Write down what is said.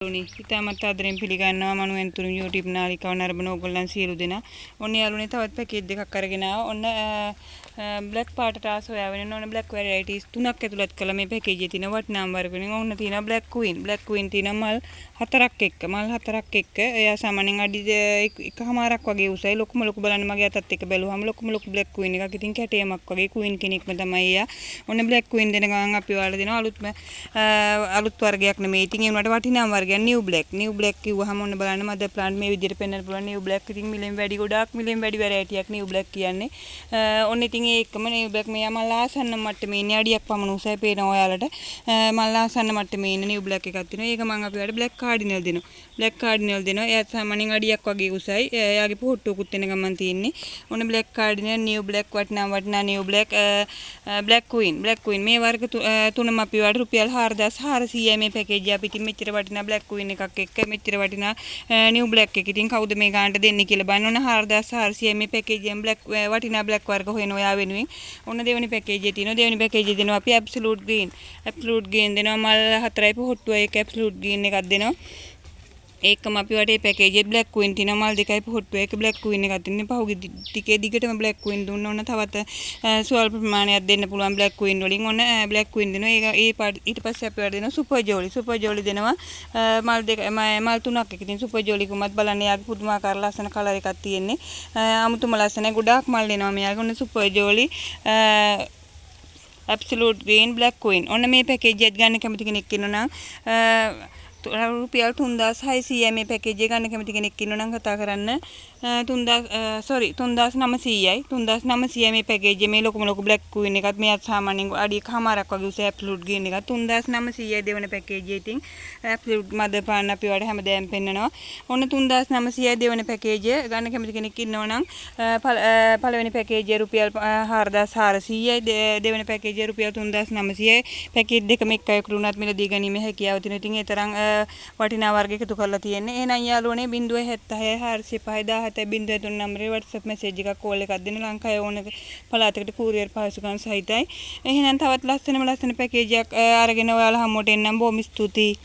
යාළුවනේ, ඉතාමත් ආදරෙන් පිළිගන්නවා මනු ඇන්තුරු YouTube නාලිකාව නරඹන ඕගොල්ලන් සියලු දෙනා. ඔන්න යාළුවනේ, තවත් පැකේජ් දෙකක් අරගෙන ආවා. ඔන්න බ්ලැක් පාටට ආස හොයාගෙන ඔන්න බ්ලැක් වැරයිටිස් තුනක් ඇතුළත් කළා මේ පැකේජ් එකේ තියෙන වටිනාම වර්ග වලින්. ඔන්න තියෙනවා බ්ලැක් ක්වීන්. බ්ලැක් ක්වීන් තියෙනවා මල් හතරක් එක්ක. මල් හතරක් එක්ක. එයා සාමාන්‍යයෙන් අඩි එකහමාරක් වගේ උසයි. ලොකුම ලොකු, බලන්න මගේ අතත් එක්ක බැලුවාම ලොකුම ලොකු බ්ලැක් ක්වීන් එකක්. ඉතින් කැටයමක් වගේ ක්වීන් කෙනෙක්ම තමයි එයා. ඔන්න බ්ලැක් ක්වීන් දෙන ගමන් අපි ඔයාලට දෙනවා අලුත්ම අලුත් වර්ගයක් නෙමෙයි. ඉතින් ඒ වුණාට වටිනාම වර්ගයක් නිව් බ්ලැක්. නිව් බ්ලැක් කිව්වහම ඔන්න බලන්න මදර් ප්ලාන්ට් මේ විදිහට පෙන්වන්න පුළුවන් නිව් බ්ලැක්. ඉතින් මිලෙන් වැඩි, ගොඩාක් මිලෙන් වැඩි වැරයිටියක් නිව් බ්ලැක් කියන්නේ. ඔන්න ඉතින් ඒ එක්කම නිව් බ්ලැක් මෙයා මල් ආසන්න මට්ටමේ ඉන්නේ, අඩියක් පමණ උසයි, පේනවා ඔයාලට. මල් ආසන්න මට්ටමේ ඉන්න නිව් බ්ලැක් එකක් තියෙනවා. ඒක මං අපි ඔයාලට බ්ලැක් කාඩිනල් දෙනවා. බ්ලැක් කාඩිනල් දෙනවා. එයාත් සාමාන්‍යයෙන් අඩියක් වගේ උසයි. එයාගේ පොහොට්ටුවකුත් එන ගමන් තියෙන්නේ. ඔන්න බ්ලැක් කාඩිනල්, නිව් බ්ලැක්, වටිනා වටිනා New black, black queen. Black queen මේ වර්ග තුනම අපි ඔයාලට රුපියල් 4400යි මේ පැකේජ් එක. අපි ඉතින් මෙච්චර වටිනා බ්ලැක් ක්වීන් එකක් එක්ක මෙච්චර වටිනා නිව් බ්ලැක් එක ඉතින් කවුද මේ ගානට දෙන්නේ කියලා බලන්න. ඔන්න 4400යි මේ පැකේජ් එකෙන් බ්ලැක් වටිනා බ්ලැක් වර්ග හොයන ඔයා වෙනුවෙන්. ඔන්න දෙවෙනි පැකේජ් එක තියෙනවා. දෙවෙනි පැකේජ් එක දෙනවා අපි ඇබ්සලූට් ග්‍රීන්. ඇබ්සලූට් ග්‍රීන් දෙනවා මල් හතරයි පොහොට්ටුවයි එක්ක ඇබ්සලූට් ග්‍රීන් එකක් දෙනවා. ඒකම අපි වටේ පැකේජ් එකේ බ්ලැක් ක්වීන් තියෙනවා, මල් දෙකයි පොහොට්ටුව එක බ්ලැක් ක්වීන් එකක් තියෙනවා. පහුගිය ටිකේ දිගටම බ්ලැක් ක්වීන් දුන්න. ඔන්න තවත් ස්වල්ප ප්‍රමාණයක් දෙන්න පුළුවන් බ්ලැක් ක්වීන් වලින්. ඔන්න බ්ලැක් ක්වීන් දෙනවා. ඒක ඒ පාට. ඊට පස්සේ අපි වට දෙනවා සුපර් ජෝලි. සුපර් ජෝලි දෙනවා මල් දෙක මල් තුනක් එක. ඉතින් සුපර් ජෝලි කුමත් බලන්න, එයාගේ පුදුමාකාර ලස්සන කලර් එකක් තියෙන්නේ. අමුතුම ලස්සනයි. ගොඩාක් මල් එනවා මෙයාගේ. ඔන්න super Jolie, ඇබ්සලූට් green, black queen. ඔන්න මේ පැකේජ් එකත් ගන්න කැමති කෙනෙක් ඉන්නවා නම් රුපියල් 3600යි. මේ පැකේජ් එක ගන්න කැමති කෙනෙක් ඉන්නවා නම් කතා කරන්න. 3000, සෝරි, 3900යි. 3900යි මේ පැකේජ් එක. මේ ලොකුම ලොකු බ්ලැක් ක්වීන් එකත් මෙයාත් සාමාන්‍යයෙන් අඩි එකහමාරක් වගේ උස ඇබ්සලූට් ග්‍රීන් එකත් 3900යි දෙවන පැකේජ් එක. ඉතින් ඇබ්සලූට් මදර් ප්ලාන්ට් අපි ඔයාලට හැමදාම පෙන්නනවා. ඔන්න 3900යි දෙවන පැකේජ් එක ගන්න කැමති කෙනෙක් ඉන්නවා නම්. පළවෙනි පැකේජ් එක රුපියල් 4400යි, දෙවන පැකේජ් එක රුපියල් 3900යි. පැකේජ් දෙකම එක් අයෙකුට උනත් මිලදී ගැනීමේ හැකියාව තියෙනවා. ඉතින් ඒ තරම් වටිනා වර්ග එකතු කරලා තියෙන්නේ. එහෙනම් යාළුවනේ, 076 405 17 03 නම්බරේ WhatsApp message එකක්, කෝල් එකක් දෙන්න. ලංකාවේ ඕන පළාතකට කූරියර් පහසුකම් සහිතයි. එහෙනම් තවත් ලස්සනම ලස්සන පැකේජ් එකක් අරගෙන ඔයාලා හමුවට එන්නම්. බොහොම ස්තුතියි.